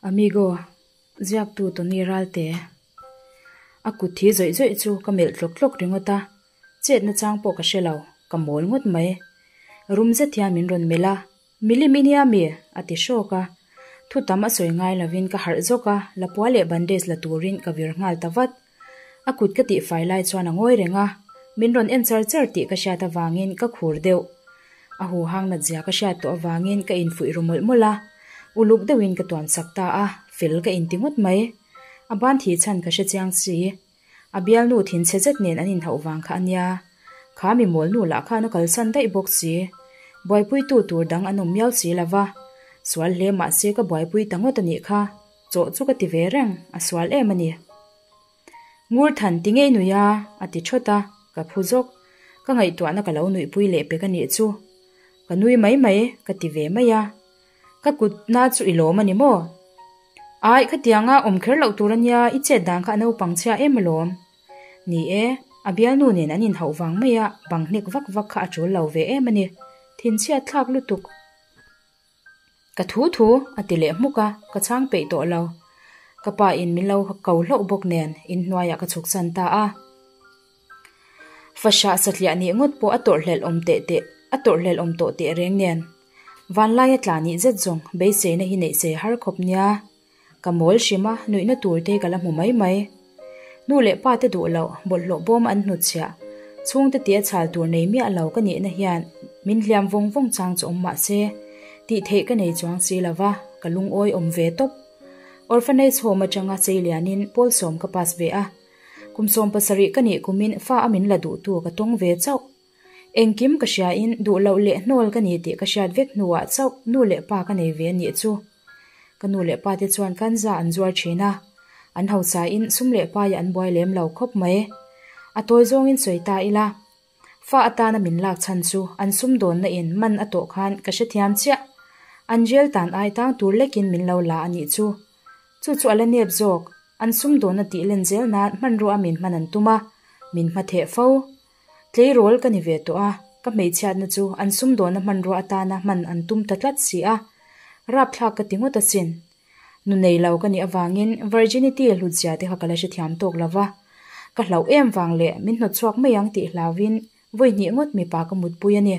Amigo, ziaktu Tony Ralte. A kut thi zawih zawih chu ka melh tlawk tlawk ringawt a, chet nachang pawh ka hre lo, ka mawl ngawt mai. Rum zet hian min rawn melh a, Milim i nia mi? a ti hrawk a. Thu tam a sawi ngai lovin ka harh zawk a, lapua leh bandage la turin ka vir nghal ta vat. A kut ka tihfai lai chuan a ngawi reng a, min rawn en char char tih ka hriat avangin ka khur deuh. A huhang nat zia ka hriat tawh avangin ka infuih ru mawlh mawlh a, uluk deuhin ka tuam sak ta a, fel ka inti ngawt mai. A ban thih chhan ka hre chiang si. A bialnu thinchhe zet nen an inhauh vang kha a nia. Kha mi mawlnu lah khan a kalsan daih bawk si. Buaipuitu tur dang an awm miau si lo va. Sual hle mah se ka buaipui ta ngawt a nih kha. Chawh chu ka ti ve reng, a sual em a ni. Ngurthan ti ngei nui a, a ti thawt a, ka phu zawk. Ka ngaihtuahna ka lo nuihpui leh pek a nih chu. Ka nui mai mai, ka ti ve mai a. Ka kutna chu i lawm a ni maw? Aih, khatianga awm kher loh tur a nia, i chet dan kha a naupang chhia em alawm. Ni e, a bialnu nen an inhauh vang mai a, bang hnek vak vak kha a tul lo ve em a ni. Thinchhiat thlak lutuk. Ka thu thu, a ti leh hmuk a, ka chhang peih tawh lo. Ka pa in min lo ko hlauh bawk nen inhnuaiah ka chhuk san ta a. Fahrah satliah nih ngawt pawh a tawrhhlelh awm teh teh a tawrhhlelh awm tawh teh reng nen. Vanlaia tla nih zet zawng beiseina hi neih sei har khawp nia. Ka mawl hrim a, nuihna tur te ka la hmu mai mai. Nu leh pa te duh loh, bawlhhlawh bawm an hnutchhiah. Chhungte tia chhal tur nei miah lo ka nihna hian min hliam vawng vawng chang chu awm mah se, tih theih ka nei chuang si lo va, ka lungawi awm ve tawp. Orphanage home atanga chei lianin Pawlsawm ka pass ve a. Kum 70 ka nih kumin fa a min la duhtu ka tawng ve chauh. Engkim ka hriain duh loh leh hnawl ka ni tih ka hriat vek hnuah chauh nu leh pa ka nei ve a nih chu. Ka nu leh pa te chuan kanza an zuar thin a, an hausain sum leh paia an buai lem lo khawp mai. A tawi zawngin sawi ta ila, fa atana min lak chhan chu an sumdawnna in man a tawh khan ka hrethiam chiah. An jail tan ai tang tur lekin min lo la a nih chu. Chu chu a la nep zawk, an sumdawnna tih len zel nan hmanrua min hman an tum a, min hmatheh fo. Tleirawl ka ni ve tawh a, ka hmeichhiatna chu an sumdawnna hmanrua atana hman an tum ta tlat si a, rapthlak ka ti ngawt asin. Nu nei lo ka nih avangin virginity hlutzia te kha ka la hrethiam tawk lo va, ka hlauh em vang leh min hnawtchhuak mai ang tih hlauhin vawi hnih ngawt mipa ka mutpui a ni.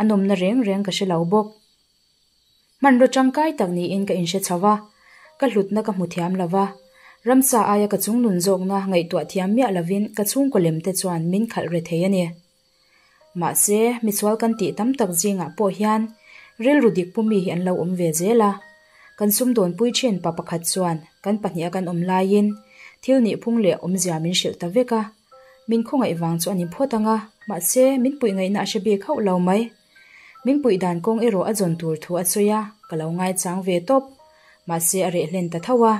A nawmna reng reng ka hre lo bawk. Hmanraw tangkai tak niin ka inhre chho va, ka hlutna ka hmu thiam lo va, ramsa aia ka chungnun zawkna ngaihtuah thiam miah lovin ka chhungkaw lem te chuan min khalh re thei a ni. Mahse, misual kan tih tam tak zingah pawh hian rilru dik pu mi hi an lo awm ve zel a. Kan sumdawnpui thin pa pakhat chuan kan pahniha kan awm laiin thil nihphung leh awmzia min hrilh ta vek a. Min khawngaih vang chu a ni phawt ang a, mahse min puih ngaihna a hre bik hauh lo mai. Min puih dan kawng erawh a zawn tur thu a sawi a, ka lo ngaichang ve tawp. Mahse a reh hlen ta tho a.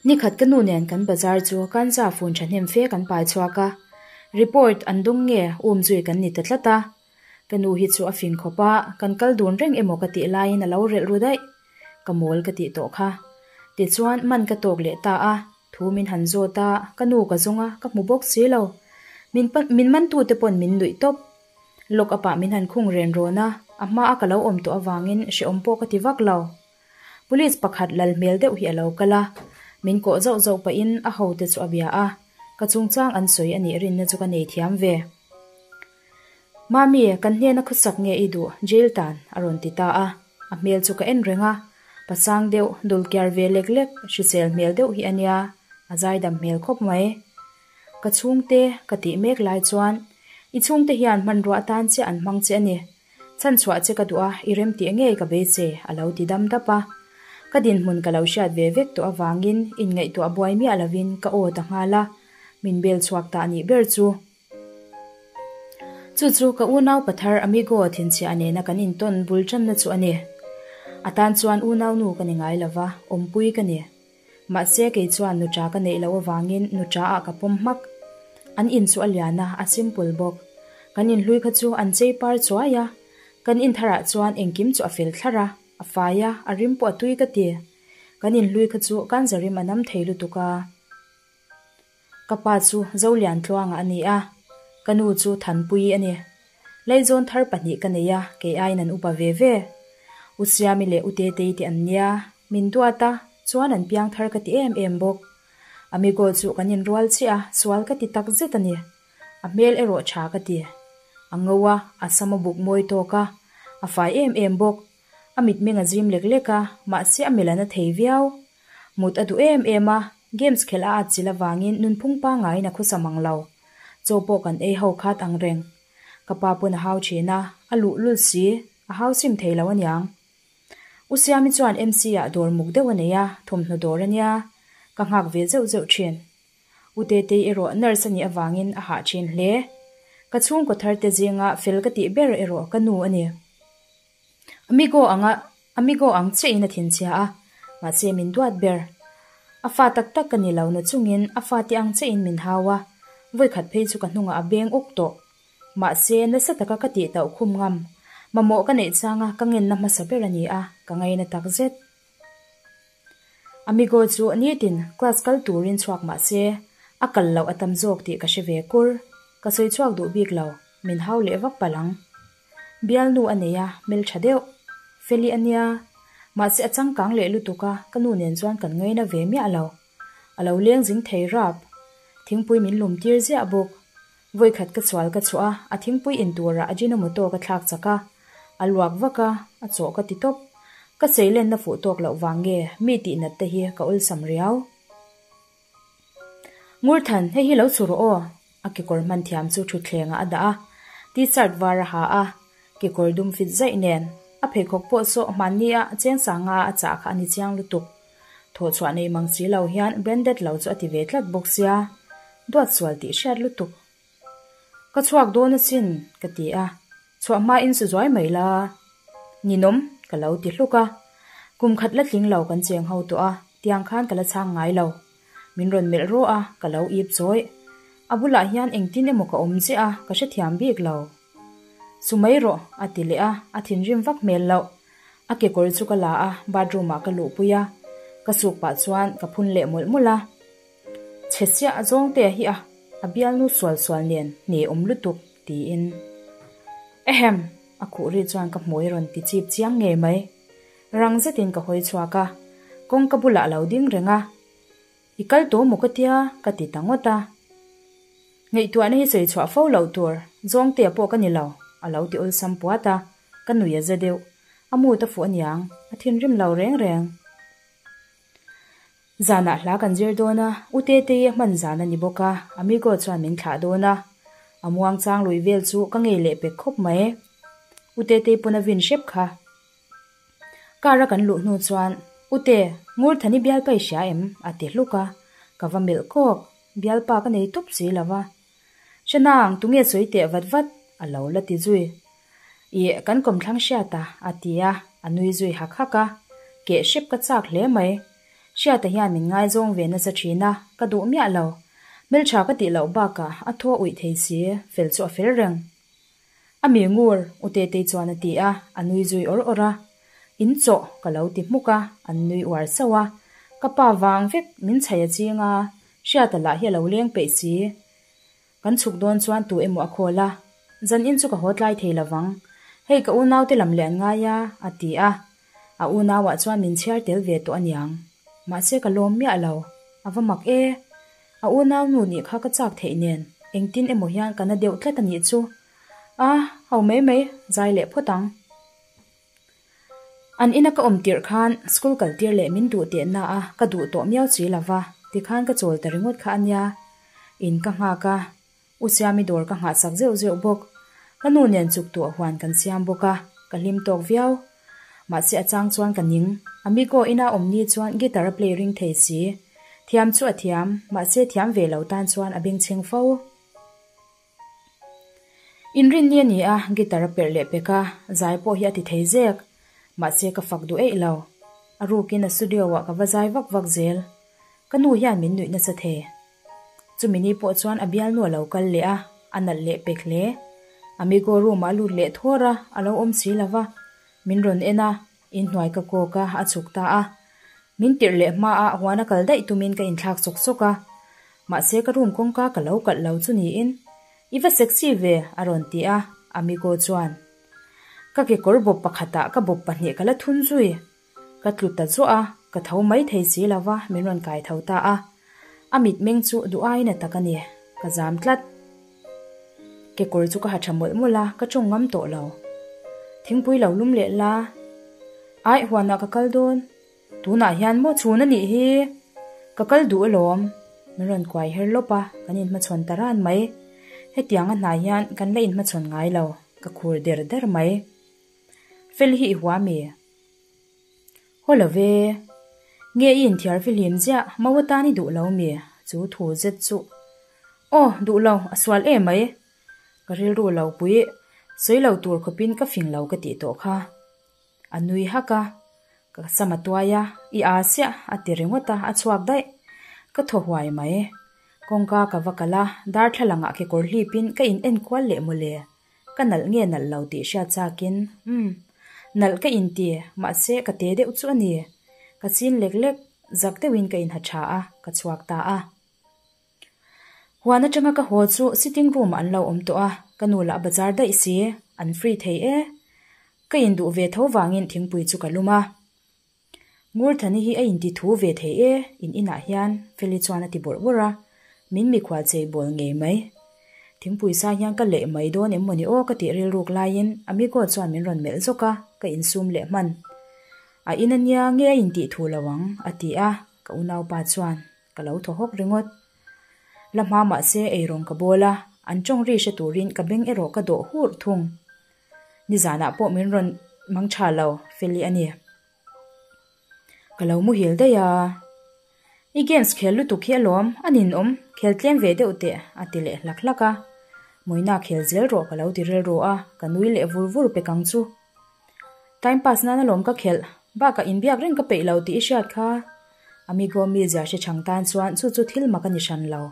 Nikhat ka nu nen kan bazar chu kanza fun thahnem fe kan pai chhuak a, report an dawng nge um zui kan ni ta tlat a. Ka nu hi chu a fing khawp a, kan kal dun reng emaw ka tih laiin a lo relh ru daih. Ka mawl ka tih tawh kha. Tichuan man ka tawk leh ta a. Thu min han zawt a, ka nu ka zawng a, ka hmu bawk si lo. Min min mantute pawn min nuih tawp. Lock up ah min han khung ren rawn a, a hma a ka lo awm tawh avangin hrehawm pawh ka ti vak lo. Police pakhat lal hmel deuh hi a lo kal a, min kawh zauh zauh pahin a hote chu a bia a, ka chungchang an sawi a nih rinna chu ka nei thiam ve. Mami, kan hnena khawsak nge i duh, jail tan, a rawn ti ta a. A hmel chu ka en reng a, pasang deuh, dul kiar ve lek lek, hrisel hmel deuh hi a nia, a zaidam hmel khawp mai. Ka chhungte ka tih mek lai chuan, I chhungte hian hmanrua atan chiah an hmang che a ni. Chhanchhuah che ka duh a, i rem tih ngei ka beisei, a lo ti dam dap a. Ka dinhmun ka lo hriat ve vek tawh avangin inngaihtuah buai miah lovin ka aw ta nghal a, min bel chhuak ta nih ber chu. Chu chu ka unau pathar Amigo thinchhiah nena kan intawn bul tanna chu a ni. A tan chuan unau nu ka ni ngai lo va, awmpui ka ni. Mahse kei chuan nuṭa ka neih loh avangin nuṭa ah ka pawm hmak. An in chu a lian a, a simple bawk. Kan inhlui kha chu an chei par chuai a, kan intharah chuan engkim chu a fel thlarh a, a fai a, a rim pawh a tui ka ti. Kan inhlui kha chu kanza rim a nam thei lutuk a. Ka pa chu Zoliantluanga a ni a, ka nu chu Thanpuii a ni. Leizawn thar pahnih ka nei a, kei aiin an upa ve ve. U Siami leh U Tetei te an nia, min duat a, chuan an piang thar ka ti em em bawk. Amigo chu kan inrual chiah a, sual ka ti tak zet a ni. A hmel erawh tha ka ti. A ngo a, a sam a buk mawi tawk a, a fai em em bawk. A mitmeng a zim lek lek a, mahse a melh a na thei viau. Mut a duh em em a, games khelh a atchilh avangin nunphung pangaiin a khawsa mang lo. Chaw pawh kan ei ho khat ang reng. Ka pa pawn a hau thin a, a luh lul si, a hau sim thei lo aniang. U Siami chuan MC ah dawr muk deuh a nei a, thawmhnaw dawr ania. Ka nghak ve zeuh zeuh thin. U Tetei erawh nurse a nih avangin a hah thin hle. Ka chhungkaw thar te zinga fel ka tih ber erawh ka nu a ni. Amigo anga Amigo ang chiahin a thinchhia a, mahse min duat ber. A fa tak tak ka ni lo na chungin a fate ang chiahin min hau a, vawikhat phei chu ka hnungah a beng uk tawh. Mahse nasa taka ka tih tauh khum ngam. Mamawh ka neih changa ka ngenna hmasa ber a ni a, ka ngaina takzet. Amigo chu nitin class kal turin chhuak mah se, a kal loh a tam zawk tih ka hre ve kur. Ka sawi chhuak duh bik lo, min hau leh vak palh ang. Bialnu a nei a, hmeltha deuh. Feli a nia. Mahse a changkang leh lutuk a, ka nu nen chuan kan ngaina ve miah lo. A lo leng zing thei rap. Thingpui min lum tir ziah bawk. Vawikhat ka chhual ka chhuah a, a thingpui in turah Ajinomoto ka thlak chak a. A luak vak a, a chawh ka ti tawp. Ka seilenna fuh tawk loh vang nge mi tih nat te hi ka awlsam riau. Ngurthan, hei hi lo chhu rawh aw. A kekawr hman thiam chu thutthlengah a dah a, T-shirt var a ha a, kekawr dum fit zaih nen. A pheikhawk pawh saw hmanni a cheng sanga a chah kha a ni chiang lutuk. Thawhchhuah nei mang si lo hian branded lo chu a ti ve tlat bawk sia, duat sual tih hriat lutuk. Ka chhuak dawn asin, ka ti a, chhuah hmain su zuai mai la. Ninawm, ka lo ti hluk a. Kum khat la tling lo kan cheng ho tawh a, tiang khan ka la chhang ngai lo. Min rawn melh rawh a, ka lo ip chawi. A bulah hian engtin emaw ka awm chiah a, ka hrethiam bik lo. Su mai rawh, a ti leh a, a thinrim vak hmel loh. A kekawr chu ka la a, bathroom ah ka luhpui a, ka suk pah chuan ka phun leh mawlh mawlh a. Chhe chiah zawng te hi a, a bialnu sual sual nen hne awm lutuk, tiin. Ehem! A khuh ri chuan ka hmui rawn ti chip chiang ngei mai. Rang zetin ka hawi chhuak a, kawngka bulah a lo ding reng a. I kal tawh maw ka tia? ka ti ta ngawt a. Ngaihtuahna hi sawi chhuah fo loh tur, zawngtea pawh ka ni lo, a lo ti awlsam puat a, ka nui a za deuh. A mut a fuh aniang, a thinrim lo reng reng. Zanah hla kan zir dawn a, U Tetei a hman zan a ni bawk a, Amigo chuan min thlah dawn a. A muangchang lui vel chu ka ngei leh pek khawp mai. U Tetei pawn a vin hrep kha. Car a kan luh hnu chuan, Ute, Ngurthani bialpa i hria em? a ti hluk a, ka va melh kawk, bialpa ka nei tawp si lo va. Hre nang, tunge sawi teh vat vat? a lo la ti zui. Ih, kan kawmthlang hriat a, a ti a, a nui zui hak hak a. Keh hrep ka chak hle mai. Hriata hian min ngaizawng ve nasa thin a, ka duh miah lo. Hmeltha ka tih loh bakah a thaw uih thei si, fel chu a fel reng. A mi ngur, U Tetei chuan a ti a, a nui zui awr awr a. In chawh, ka lo ti hmuk a, an nui uar sauh a. Ka pa vang vek, min chhai a ching a, Hriata lah hi a lo leng peih si. Kan chhuk dawn chuan tu emaw a khawl a, Zan in chu ka haw tlai thei lo vang. Hei ka unaute lam leh an ngai a, a ti a. A unauah chuan min chhiar tel ve tawh aniang. Mahse ka lawm miah lo. A va mak e. A unau nu nih kha ka chak theih nen, engtin emaw hian ka na deuh tlat a nih chu. A, ho mai mai, zai leh phawt ang. An ina ka awm tirh khan school kal tir leh min duh teh na a, ka duh tawh miau chi lova, tikhan ka chawl ta ringawt kha a nia. In ka nghak a, U Siami dawr ka nghahsak zeuh zeuh bawk. Ka nu nen chuk tuah huan kan siam bawk a, ka hlim tawk viau. Mahse a chang chuan ka ning. Amigo ina awm ni chuan guitar a play ring thei si. Thiam chu a thiam, mahse thiam ve lo tan chuan a bengchheng fo. Inrinni a ni a, guitar a perh leh pek a, zai pawh hi a ti thei zek. Mahse ka fak duh eih lo. A rukin a studio ah ka va zai vak vak zel. Ka nu hian min nuih nasa thei. Chumi ni pawh chuan a bialnu a lo kal leh a, a nalh leh pek hle. Amigo room ah a lut leh thawr a, a lo awm si lo va. Min rawn en a, inhnuai ka kawk a, a chhuk ta a. Min tirh leh hma a huan a kal daih tumin ka inthlak sawk sawk a. Mahse ka room kawngka ka lo kalh lo chu niin, I va sexy ve, a rawn ti a, Amigo chuan. Ka kekawr bawp pakhatah ka bawp pahnih ka la thun zui. Ka tlu ta zuah a, ka tho mai thei si lo va, min rawn kai tho ta a. A mitmeng chu duh aiin a tak a ni, ka zam tlat. Kekawr chu ka ha tha mawlh mawlh a, ka tawng ngam tawh lo. Thingpui lo lum leh la. Aih, huanah ka kal dawn. Tunah hian maw chhun a nih hi? Ka kal duh alawm. Min rawn kuai her lawp a, kan inhmachhawn ta ran mai. Hetiang a hnai hian kan la inhmachhawn ngai lo, ka khur der der mai. Fel hi i hua mi? Haw lo ve. Nge i inthiar fihlim ziah, mau atan i duh lo mi? Chu thu zet chu. Aw, duh lo, a sual em mai. Ka rilru lo pui, sawi lo tur khawpin ka fing lo ka tih tawh kha. A nui hak a, ka sam a tuai a, i aa siah a ti ringawt a, a chhuak daih. Ka thaw huai mai. Kawngka ka va kal a, darthlalangah kekawr hlipin ka in enkual leh mawle. Ka nalh nge nalh lo tih hriat chakin, umm, nalh ka inti, mahse ka te deuh chu a ni. Ka chin lek lek, zak deuhin ka inha tha a, ka chhuak ta a. Huan atanga ka haw chu sitting room ah an lo awm tawh a, ka nu lah bazar daih si, an free thei e. Ka induh ve tho vangin thingpui chu ka lum a. Ngurthani hi a inti thu ve thei e, in inah hian Feli chuan a ti bawrh bawrh a, min mikhual chei bawl ngei mai. Thingpui sa hian ka leh mai dawn em mawni aw ka tih rilruk laiin Amigo chuan min rawn melh zawk a, ka insum leh hman. A in ania nge a intih thu lo ang? a ti a, ka unaupa chuan ka lo thaw hawk ringawt. La hma mahse eirawng ka bawl a, an tawng ri hre turin ka beng erawh ka dawh hurh thung. Nizanah pawh min rawn mang tha lo, Feli a ni. Ka lo muhil daih a, I games khel lutuk hi alawm, a ninawm, khel tlem ve deuh teh, a ti leh hlak hlak a. Mawina khel zel rawh ka lo ti rilru a, ka nui leh vur vur pek ang chu. Time pass nan alawm ka khelh, bakah inbiak reng ka peih lo tih i hriat kha. Amigo mizia hre chhang tan chuan chu chu thil mak a ni hran lo.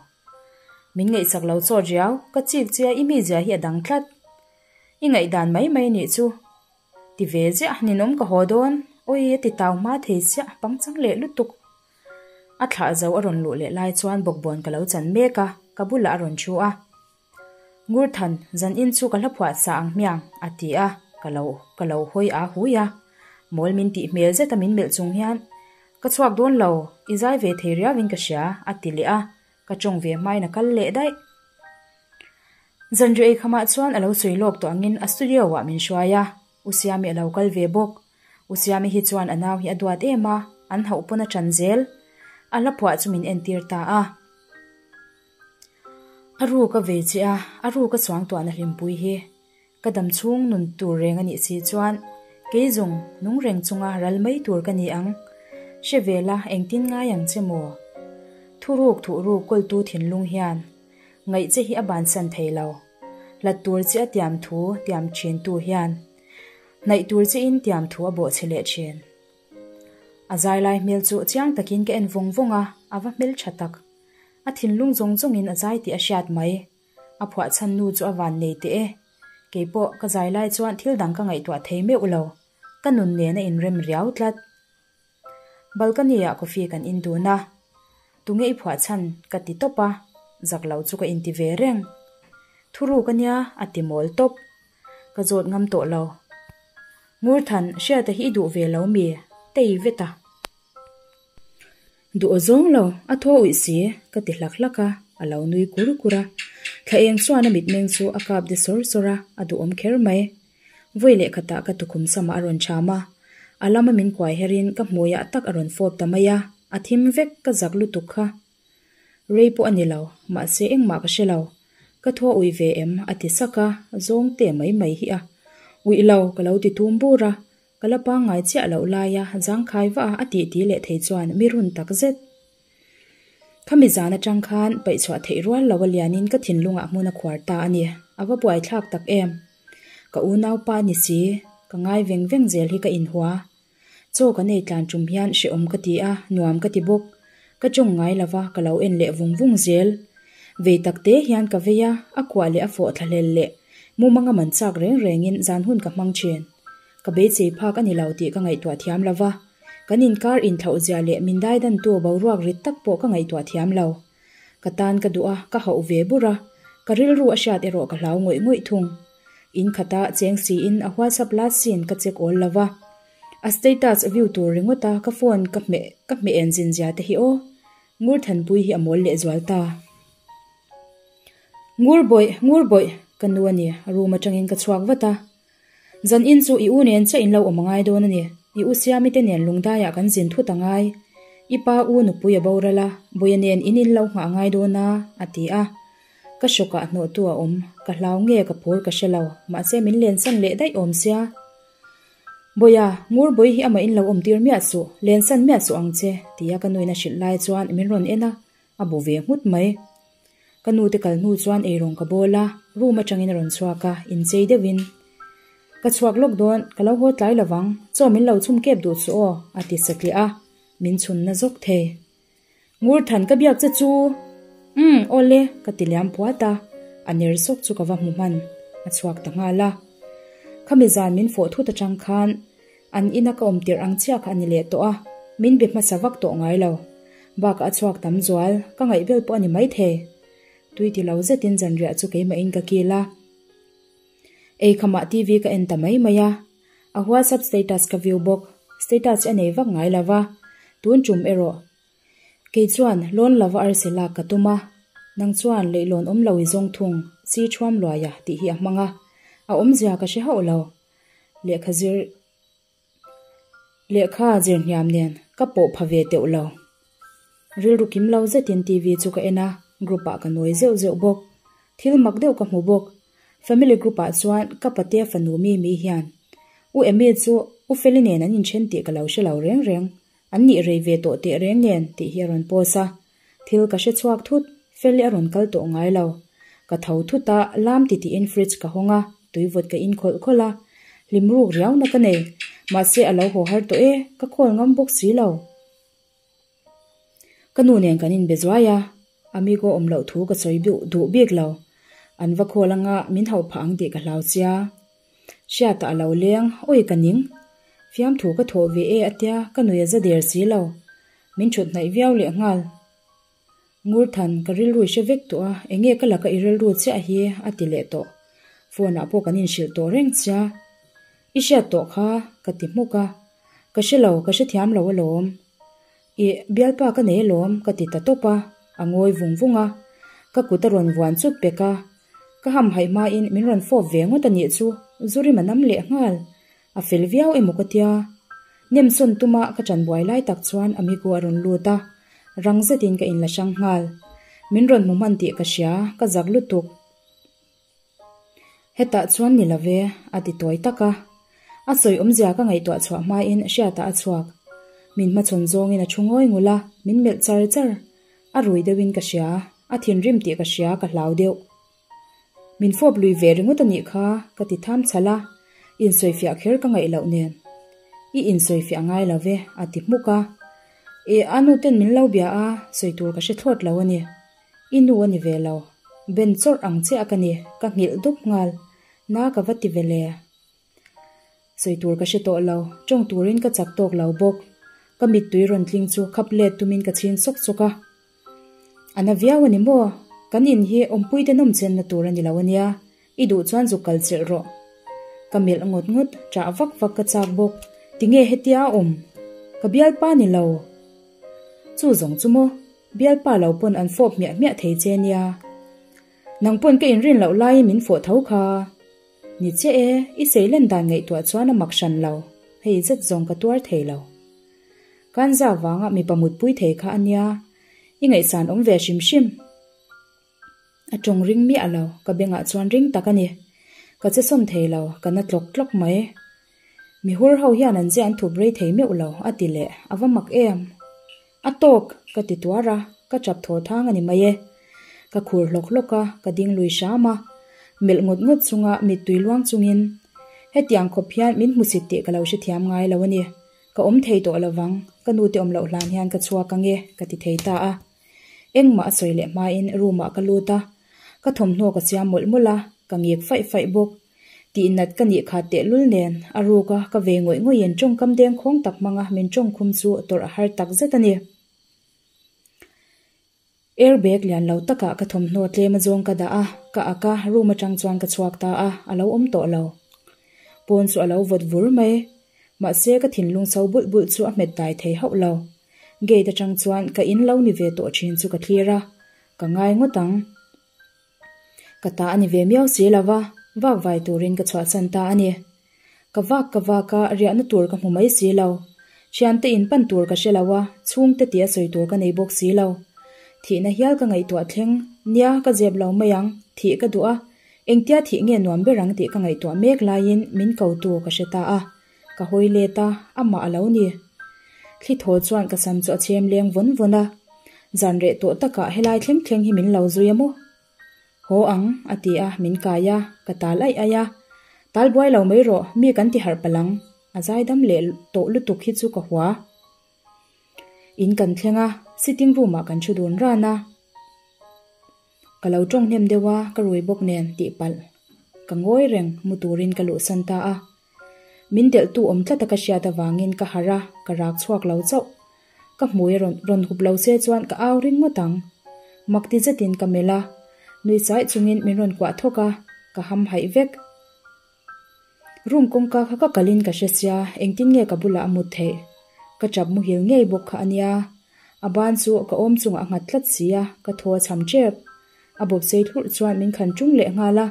Min ngaihsak lo chawt riau, ka chik che a i mizia hi a dang tlat. I ngaihdan mai mai nih chu. Ti ve ziah, ninawm ka haw dawn. Awi a ti tau hma thei chiah, pangchang leh lutuk. A thlah zo a rawn luh leh lai chuan bawkbawn ka lo chan mek a, ka bulah a rawn thu a. Ngurthan, zan in chu ka hla phuah sa ang hmiang, a ti a, ka lo ka lo hawi a hui a. Mawl min tih hmel zet a min melh chung hian, Ka chhuak dawn lo, i zai ve thei riau in ka hria, a ti leh a, ka tawng ve hmain a kal leh daih. Zanriah ei khamah chuan a lo sawi lawk tawh angin a studio ah min hruai a, U Siami a lo kal ve bawk. U Siami hi chuan a nau hi a duat em a, an hauh pawn a ṭan zel. A hla phuah chu min entir ta a. A ru ka ve che a, a ru ka chuangtuahna hlimpui hi. Ka dam chhung nun tur reng a nih si chuan kei zawng nung reng chunga ral mai tur ka ni ang. Hre ve la engtin ngai ang che maw? Thuruk thuhruk kawltu thinlung hian ngaih che hi a bansan thei lo. Hlat tur che a tiam thu tiam thin tu hian hnaih tur che in tiam thu a bawh che leh thin. A zai lai hmel chu chiang takin ka en vawng vawng a, a va hmel tha tak. A thinlung zawng zawngin a zai tih a hriat mai. A phuah chhan nu chu a van nei teh e. Kei pawh ka zai lai chuan thil dang ka ngaihtuah thei meuh lo. Ka nun nen a inrem riau tlat. Balcony ah coffee kan in dun a. Tunge i phuah chhan ka ti tawp a, zak lo chu ka inti ve reng. Thuruk a nia, a ti mawl tawp. Ka zawt ngam tawh lo. Ngurthan, Hriata hi i duh ve lo mi? Tei vet a. Duh aw zawng lo, a thaw uih si, ka ti hlak hlak a, a lo nui kur kur a. Thla eng chuan a mitmeng chu a kap de sawr sawr a, a duhawm kher mai. Vawi leh khatah ka tukhum samah a rawn cham a, a lama min kuai herin ka hmuiah tak a rawn fawp ta mai a, a thim vek, ka zak lutuk kha. Rei pawh a ni lo, mahse engmah ka hre lo. Ka thaw uih ve em? a ti sak a, zawng te mai mai hi a. Uih lo, ka lo ti tum bur a, Ka la pangngai chiah loh laia zangkhai vah a tih ti leh thei chuan mi run tak zet. Khami zan atang khan paihchhuah theih rual lo a lianin ka thinlungah hmun a khuar ta a ni. A va buaithlak tak em. Ka unaupa ni si, ka ngai veng veng zel hi ka inhua. Chaw kan ei tlan tum hian hrehawm ka ti a, nuam ka ti bawk. Ka tawng ngai lova ka lo en leh vung vung zel. Vei tak te hian ka vei a, a kuah leh a fawh thlahlel leh mumanga man chak reng rengin zan hun ka hmang thin. Ka beisei phak a ni lo tih ka ngaihtuah thiam lo va, kan inkar inthlauh zia leh min daidantu boruak rit tak pawh ka ngaihtuah thiam lo. Ka tan ka duh a, ka hauh ve bur a, ka rilru a hriat erawh ka hlau ngawih ngawih thung. In khata cheng siin a WhatsApp last seen ka check awl lo va. A status view tur ringawt a ka phone ka hmeh ka hmeh en zin zia te hi aw. Ngur Thanpui hi a mawl leh zual ta. Ngur bawih, ngur bawih, ka nu a ni, room atangin ka chhuak vat a. Zan in chu i u nen chiah in lo awm a ngai dawn a ni. I u Siami te nen lungdaiah kan zin thut a ngai. I pa u nupui a boral a, Bawia nen in in lo nghah a ngai dawn a, a ti a. Ka hrawkah hnawhtu a awm, ka hlau nge ka phur ka hre lo, mahse min lensan leh daih awm sia. Bawia, ngur bawi hi amah in lo awm tir miah suh, lensan miah suh ang che, tia ka nuin a hrilh lai chuan min rawn en a, a bu ve nghut mai. Ka nu te kal hnu chuan eirawng ka bawl a, room atangin a rawn chhuak a, inchei deuhin, Ka chhuak lawk dawn, ka lo haw tlai lovang, chaw min lo chhum kep duh chu aw, a ti satliah a, min chhunna zawk thei. Ngur than ka biak che chu? Umm, awle, ka ti liam puat a, a ner sawk chu ka va hmu hman, a chhuak ta nghal a. Khami zan min fawh thut atang khan an ina ka awm tirh ang chiah kha a ni leh tawh a, min be hmasa vak tawh ngai lo. Bakah a chhuak tam zual, ka ngaihbel pawh a ni maithei. Tui ti lo zetin zanriah chu keimahin ka kil a. Ei khamah TV ka en ta mai mai a, a WhatsApp status ka view bawk, status hi a nei vak ngai lo va, tun tum erawh kei chuan lawn lova arsi lak ka tum a, nang chuan leihlawn awm lo i zawng thung si thuam luaia tih hi a hmang a, a awmzia ka hre hauh lo, lehkha zir Lehkha zir hniam nen ka pawh pha ve teuh lo. Rilru kim lo zetin TV chu ka en a, group ah ka nawi zeuh zeuh bawk. Thil mak deuh ka hmu bawk. Family group ah chuan ka patea fanu Mimi hian U Amy chu U Feli nen an inthen tih ka lo hre lo reng reng. An nih rei ve tawh teh reng nen tih hi a rawn post a. Thil ka hre chhuak thut, Feli a rawn kal tawh ngai lo. Ka tho thut a, lam ti tiin fridge ka hawng a, tuivawt ka in khawlh khawlh a. Hlim ruk riauna ka nei, mahse a lo haw har tawh e, ka khawl ngam bawk si lo. Ka nu nen kan inbe zuai a, Amigo awm loh thu ka sawi duh bik lo. An va khawl anga min hauh phah ang tih ka hlau sia. Hriatah a lo leng, awi ka ning. Fiamthu ka thawh ve e a tia, ka nui a za der si lo. Min thut hnaih viau leh nghal. Ngurthan, ka rilru i hre vek tawh a, enge ka laka i rilru chiah hi a ti leh tawh. Phone ah pawh kan inhrilh tawh reng chia. I hriat tawh kha, ka ti hmuk a. Ka hre lo, ka hrethiam lo alawm. Ih, bialpa ka nei alawm, ka ti ta tawp a, a ngawi vung vung a. Ka kut a rawn vuan chut pek a. Ka hamhaih hmain min rawn fawp ve ngawt a nih chu, Zurima nam leh nghal. A fel viau emaw ka tia. Nemsawn tuma ka ṭan buai lai tak chuan Amigo a rawn lut a, rang zetin ka inla hrang nghal. Min rawn hmu hman tih ka hria, ka zak lutuk. Hetah chuan ni lo ve, a ti tawi tak a. A sawi awmzia ka ngaihtuah chhuah hmain Hriatah a chhuak. Min hmachhawn zawngin a thu ngawi ngul a, min melh char char. A rui deuhin ka hria, a thinrim tih ka hria, ka hlau deuh. Min fawp lui ve ringawt a nih kha, ka ti tham chhalh a, insawifiah kher ka ngaih loh nen. I insawifiah ngai lo ve, a ti hmuk a. E, a nu ten min lo bia a, sawi tur ka hre thlawt lo a ni. I nu a ni ve lo. Ben chawrh ang chiah ka ni, ka nghilh dup nghal. Na ka va ti ve le. Sawi tur ka hre tawh lo, tawng turin ka chak tawk lo bawk. Ka mittui rawn tling chu khap let tumin ka chhin sawk sawk a. A na viau a ni maw? Kan in hi awmpui te nawm chenna tur a ni lo a nia, i duh chuan zuk kal chilh rawh. Ka melh ngawt ngawt, ṭah vak vak ka chak bawk. Tinge hetia a awm? Ka bialpa ni lo. Chu zawng chu maw? Bialpa lo pawn an fawp hmiah hmiah thei che nia. Nang pawn ka inrin loh laiin min fawh tho kha. Ni chiah e, i seilen dan ngaihtuah chuan a mak hran lo, hei zet zawng ka tuar thei lo. Kanza vanga mipa mutpui thei kha a nia, i ngaihsan awm ve hrim hrim. A tawng ring miah lo, ka bengah chuan ring tak a ni. Ka che sawn thei lo, ka na tlawk tlawk mai. Mi hur ho hian an zia an thup rei thei meuh lo, a ti leh, a va mak em? A tawk! ka ti tuar a, ka chap thaw thang a ni mai e. Ka khur hlawk hlawk a, ka ding lui hram a. Melh ngawt ngawt chunga mittui luang chungin, Hetiang khawp hian min hmusit tih ka lo hrethiam ngai lo a ni. Ka awm thei tawh lo vang, ka nute awm loh hlan hian ka chhuak ang e, ka ti thei ta a. Engmah a sawi leh hmain room ah ka lut a, ka thawmhnaw ka siam mawlh mawlh a, ka ngik faih faih bawk. Tihnat ka nih kha tehlul nen, a ruk a, ka ve ngawih ngawih in tawngkam dengkhawng tak hmanga min tawngkhum chu tawrh a har tak zet a ni. Airbag lian lo takah ka thawmhnaw tlem azawng ka dah a, ka ak a, room atang chuan ka chhuak ta a, a lo awm tawh lo. Pawn chu a lo vawt vur mai. Mahse ka thinlung chho bulh bulh chu a hmet dai thei hauh lo. Gate atang chuan ka in lo ni ve tawh thin chu ka thlir a, ka ngai ngawt ang. Ka ta a ni ve miau si lo va, vak vai turin ka chhuahsan ta a ni. Ka vak ka vak a, riahna tur ka hmu mai si lo. Thiante in pan tur ka hre lo a, chhungte tia sawi tur ka nei bawk si lo. Thihna hial ka ngaihtuah thleng, nia ka zep lo mai ang, thih ka duh a, engtia thih nge nuam ber ang tih ka ngaihtuah mek laiin min ko tu ka hre ta a, ka hawi let a, amah a lo ni. Thli thaw chuan ka sam chu a chhem leng vawn vawn a, zan reh tawh takah helai thleng thleng hi min lo zui a maw? Haw ang, a ti a, min kai a, ka tal aih aih a. Tal buai lo mai rawh, mi kan ti harh palh ang, a zaidam leh tawh lutuk hi chu ka hua. In kan thleng a, sitting room ah kan thu dun ran a. Ka lo tawng hnem deuh a, ka rui bawk nen tih palh. Ka ngawi reng, mu turin ka luhsan ta a. Min delhtu awm tlat a ka hriat avangin ka harh a, ka rak chhuak lo chauh. Ka hmui a rawn rawn hup lo se chuan ka au ring ngawt ang. Mak ti zetin ka melh a, nui chaih chungin min rawn kuah thawk a, ka ham haih vek. Room kawngka kha ka kalin ka hre sia, engtin nge ka bulah a mut theih? Ka tap muhil ngei bawk kha a nia. A ban chu ka awm chungah a nghat tlat si a, ka thaw a cham tep. A bawp sei thlurh chuan min khan tung leh nghal a,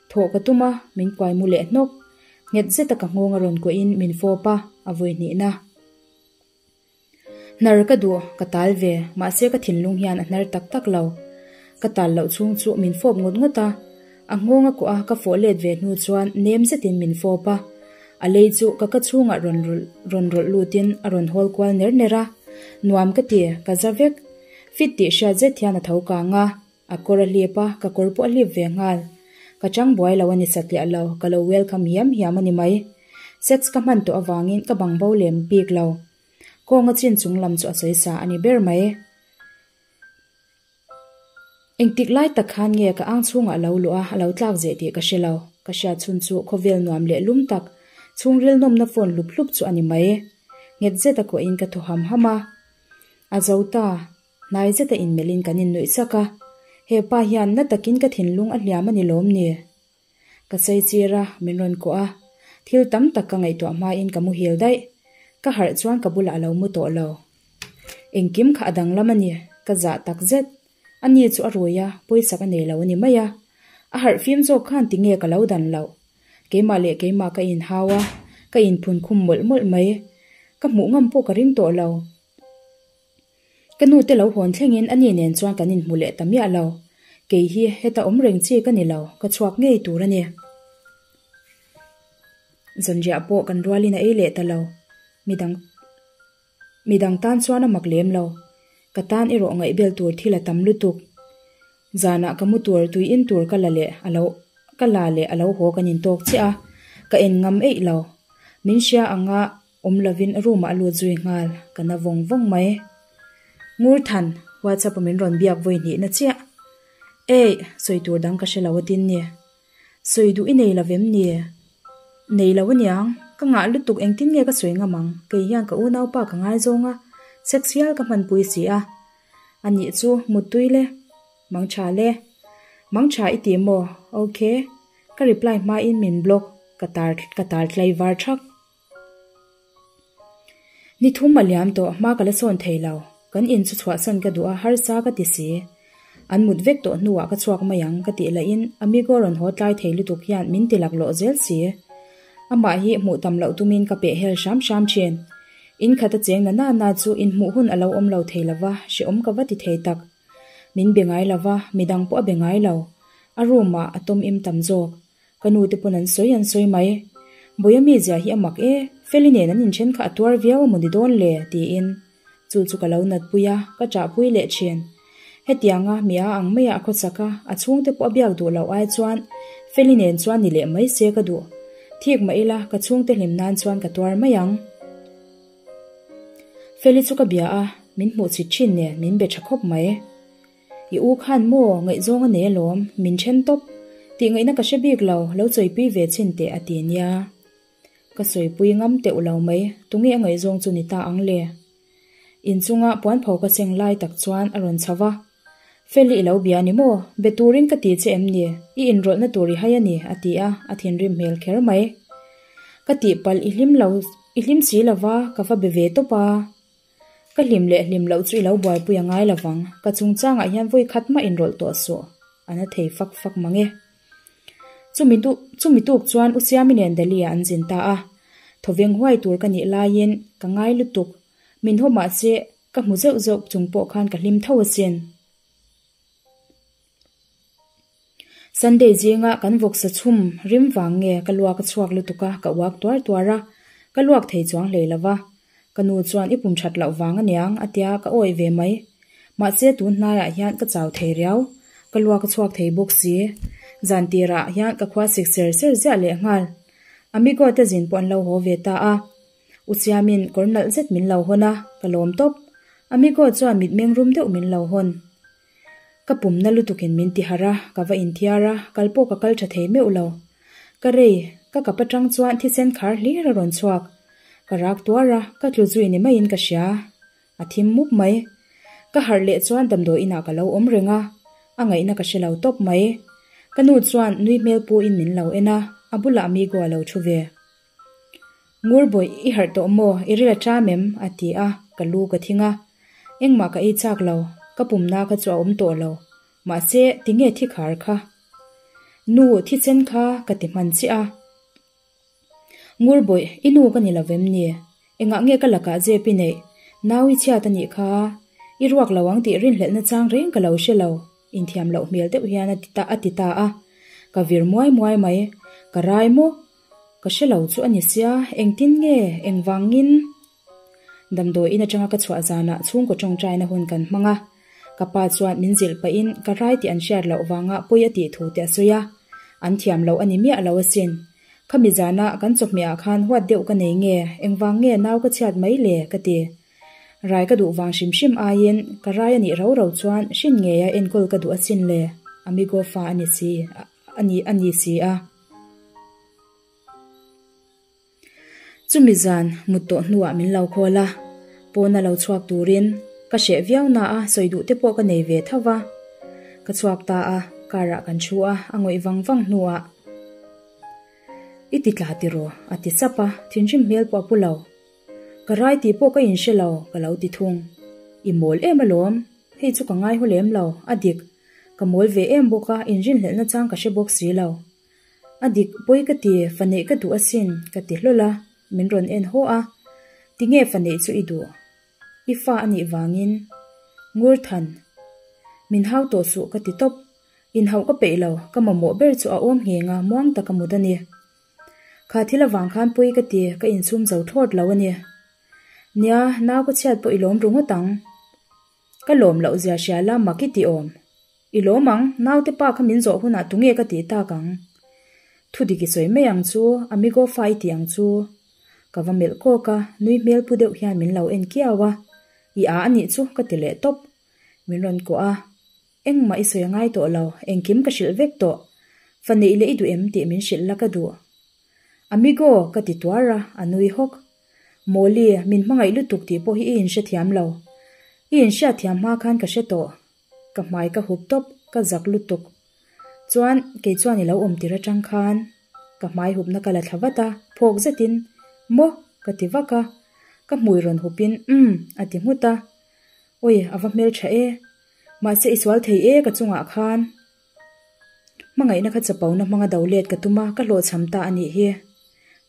thawh ka tum a, min kuai mu leh hnawk. Nghet zeta ka nghawng a rawn kuahin min fawp a, a vawi hnihna. Hnar ka duh, ka tal ve, mahse ka thinlung hian a hnar tak tak lo. Ka tal loh chhung chu min fawp ngawt ngawt a, a nghawng a kuah a ka fawh let ve hnu chuan nem zetin min fawp a, a lei chu ka ka chhungah rawn rawn rawlh lutin a rawn hawl kual ner ner a, nuam ka ti, ka za vek. Fit tih hriat zet hian a tho kang a, a kawr a hlip a, ka kawr pawh a hlip ve nghal. Ka chang buai lo a ni satliah lo, ka lo welcome hiam hiam a ni mai. Sex ka hman tawh avangin ka bang bo lem bik lo. Kawnga chin chung lam chu a sawi sa a ni ber mai. Engtik lai tak khan nge ka ang chhungah a lo luh a, a lo tlak zeh tih ka hre lo. Ka hriat chhun chu khawvel nuam leh lum tak, chhungril nawmna phone hlup hlup chu a ni mai. Nghet zet a kuahin ka thaw ham ham a. A zo ta. Hnai zeta inmelhin kan innuih sak a. He pa hian na takin ka thinlung a hliam a ni lawm ni? Ka chei chir a, min rawn kuah a. Thil tam tak ka ngaihtuah hmain ka muhil daih. Ka harh chuan ka bulah a lo mu tawh lo. Engkim kha a danglam a ni, ka zah tak zet. Ani chu a rui a, pawisak a nei lo a ni mai a. A harh fim zawk khan tinge ka lo dan loh. Keimah leh keimah ka inhau a, ka inphun khum mawlh mawlh mai. Ka hmuh ngam pawh ka ring tawh lo. Ka nu te lo hawn thlengin ani nen chuan kan inhmu leh ta miah lo. Kei hi heta awm reng chi ka ni lo, ka chhuak ngei tur a ni. Zanriah pawh kan rualin a ei leh ta lo. Midang midang tan chuan a mak lem lo. Ka tan erawh ngaihbel tur thil a tam lutuk. Zanah ka mu tur tui in tur ka la leh a lo ka la leh a lo haw kan intawk chiah a, ka en ngam eih lo. Min hria anga Awm lovin room ah a lut zui nghal, ka na vawng vawng mai. Ngurthan, WhatsApp a min rawn biak vawi hnih na chiah. Eih, sawi tur dang ka hre lo atin ni. Sawi duh i nei lo vem ni? Nei lo aniang, ka ngah lutuk engtin nge ka sawi ngam ang, kei hian ka unaupa ka ngaizawng a, sex hial ka hmanpui si a. Anih chu, muttui le. Mang tha le. Mang tha i ti maw? Ok. Ka reply hmain min block, ka tar ka tar tlai var thak. Ni thum a liam tawh, hma ka la sawn thei lo. Kan in chu chhuahsan ka duh a, harsa ka ti si. An mut vek tawh hnuah ka chhuak mai ang ka tih lahin Amigo rawn haw tlai thei lutuk hian min ti laklawh zel si. Amah hi hmuh tam loh tumin ka peh hel hram hram thin. In khat a cheng na na na chu inhmuh hun a lo awm lo thei lova, hrehawm ka va ti thei tak. Min be ngai lova, midang pawh a be ngai lo. A room ah a tawm im tam zawk. Ka nu te pawn an sawi an sawi mai. Bawia mi zia hi a mak e, Feli nen an inthen kha a tuar viau a maw ni dawn le? tiin chu chu ka lo natpui a, ka chahpui leh thin. Hetianga mi a ang maia a khawchak a, a chhungte pawh a biak duh loh ai chuan Feli nen chuan ni leh mai se ka duh. Thik mah ila ka chhungte hlim nan chuan ka tuar mai ang. Feli chu ka bia a, min hmuh chhit thin nen min be tha khawp mai. I u khan maw ngaihzawng a nei alawm, min then tawp. Tih ngaihna ka hre bik lo, lo chawipui ve chhin teh a ti nia. Ka sawipui ngam teuh lo mai, tunge a ngaihzawng chu ni ta ang le? Inchunga puanpho ka seng lai tak chuan a rawn chho va. Feli i lo bia ni maw? Be turin ka ti che em ni? I inrawlhna tur i hai a ni, a ti a, a thinrim hmel kher mai. Ka tihpalh i hlim lo, i hlim si lo va, ka va be ve tawp a. Ka hlim leh hlim loh chu i lo buaipui a ngai lo vang, ka chungchangah hian vawi khat mah inrawlh tawh suh, a na thei fak fak mang e. Chumi duh, chumi tuk chuan U Siami nen Delhi-ah an zin ta a. Thawveng huai tur ka nih laiin ka ngai lutuk, min haw mahse ka hmu zeuh zeuh chung pawh khan ka hlim tho asin. Sunday zinga kan vawksa chhum rim vang nge ka luak a chhuak lutuk a, ka uak tuar tuar a, ka luak thei chuang hlei lo va. Ka nu chuan i pum that loh vang aniang a tia ka awih ve mai. Mahse tun hnaiah hian ka chau thei riau, ka luak a chhuak thei bawk si. Zan tirah hian ka khua sik ser ser ziah leh nghal. Amigo te zin pawh an lo haw ve ta a. U Siamin kawr nalh zet min lo hawn a, ka lawm tawp. Amigo chuan mitmeng rum deuh min lo hawn. Ka pumna lutukin min ti harh a, ka va inthiar a, kal pawh ka kal tha thei meuh lo. Ka rei, ka kap atang chuan thisen khar hlir a rawn chhuak. Ka rak tuar a, ka tlu zui ni maiin ka hria. A thim mup mai. Ka harh leh chuan damdawi inah ka lo awm reng a, a ngaihna ka hre lo tawp mai. Ka nu chuan nui hmel puin min lo en a, a bulah Amigo a lo thu ve. Ngurbawih, i harh tawh maw? I ril a ṭam em? a ti a, ka lu ka thing a. Engmah ka ei chak lo, ka pumna kha chu a awm tawh lo. Mahse, tinge thi khar kha? Nu, thisen kha ka ti hman chiah a. Ngurbawih, i nu ka ni lo vem ni? Engah nge ka lakah zep i neih? Nau i chhiat a nih kha. I ruak lo ang tih rinhlelhna chang reng ka lo hre lo. Inthiam loh hmel deuh hian a ti ta a. Ka vir muai muai mai. Ka rai maw? Ka hre lo chu a ni sia, engtin nge, engvangin? Damdawi in atanga ka chhuah zanah chhungkaw tawngtaina hun kan hmang a, ka pa chuan min zilh pahin ka rai tih an hriat loh vanga pawi a tih thu te a sawi a, an thiam loh a ni miah lo asin. Khami zana kan chawhmehah khan huat deuh ka nei nge, engvang nge nau ka chhiat mai le? ka ti. Rai ka duh vang hrim hrim aiin ka rai a nih rau rau chuan hrin ngeia enkawl ka duh asin le, Amigo fa a ni si a ni si a. Chumi zan mut tawh hnuah min lo khawl a, pawna lo chhuak turin ka hreh viau na a, sawi duh te pawh ka nei ve tho va. Ka chhuak ta a, car ah kan thu a, a ngawih vang vang hnuah I ti tla tiraw? a ti sap a, thinrim hmel pawh a pu lo. Ka rai tih pawh ka inhre lo, ka lo ti thung. I mawl em alawm, hei chu ka ngai haw lem lo, a dik. Ka mawl ve em bawk a, inrinhlelhna chang ka hre bawk si lo. A dik pawi ka ti, fa neih ka duh asin, ka ti hlawl a, min rawn en haw a. Tinge fa neih chu i duh? I fa a nih vangin. Ngurthan. Min hau tawh suh ka ti tawp. Inhauh ka peih lo, ka mamawh ber chu a awm ngheng a, muang taka mut a ni. Kha thil avang khan pawi ka ti, ka inchhum zo thlawt lo a ni. Nia, nau ka chhiat pawh i lawm ru ngawt ang. Ka lawm loh zia hria la mak i ti awm. I lawm ang, naute pa kha min zawh hunah tunge ka tih tak ang? Thu dik i sawi mai ang chu, amigo fa i tih ang chu. Ka va melh kawk a, nui hmel pu deuh hian min lo en kiau a. I a anih chu ka ti leh tawp. Min rawn kuah a, engmah i sawi a ngai tawh lo, engkim ka hrilh vek tawh. Fa neih leh i duh em tih min hrilh la ka duh. Amigo ka ti tuar a, a nui hawk. Mawli, min hmangaih lutuk tih pawh hi i inhrethiam lo. I inhriatthiam hma khan ka hre tawh. Ka hmai ka hup tawp, ka zak lutuk. Chuan, kei chuan i lo awm tir atang khan ka hmai hupna ka la thla vat a, phawk zetin, Maw? ka ti vak a. Ka hmui rawn hupin, Umm, a ti nghut a. Awi, a va hmeltha e. Mahse i sual thei e ka chungah khan. Hmangaihna kha chapona hmanga do let ka tum a, ka hlawhchham ta a nih hi.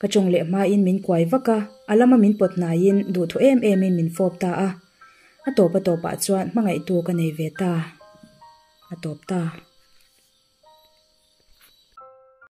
Ka tawng leh hmain min kuai vak a, a lama min pawt hnaiin duhthaw em emin min fawp ta a. A tawp a tawpah chuan hmangaihtu ka nei ve ta. A tawp ta.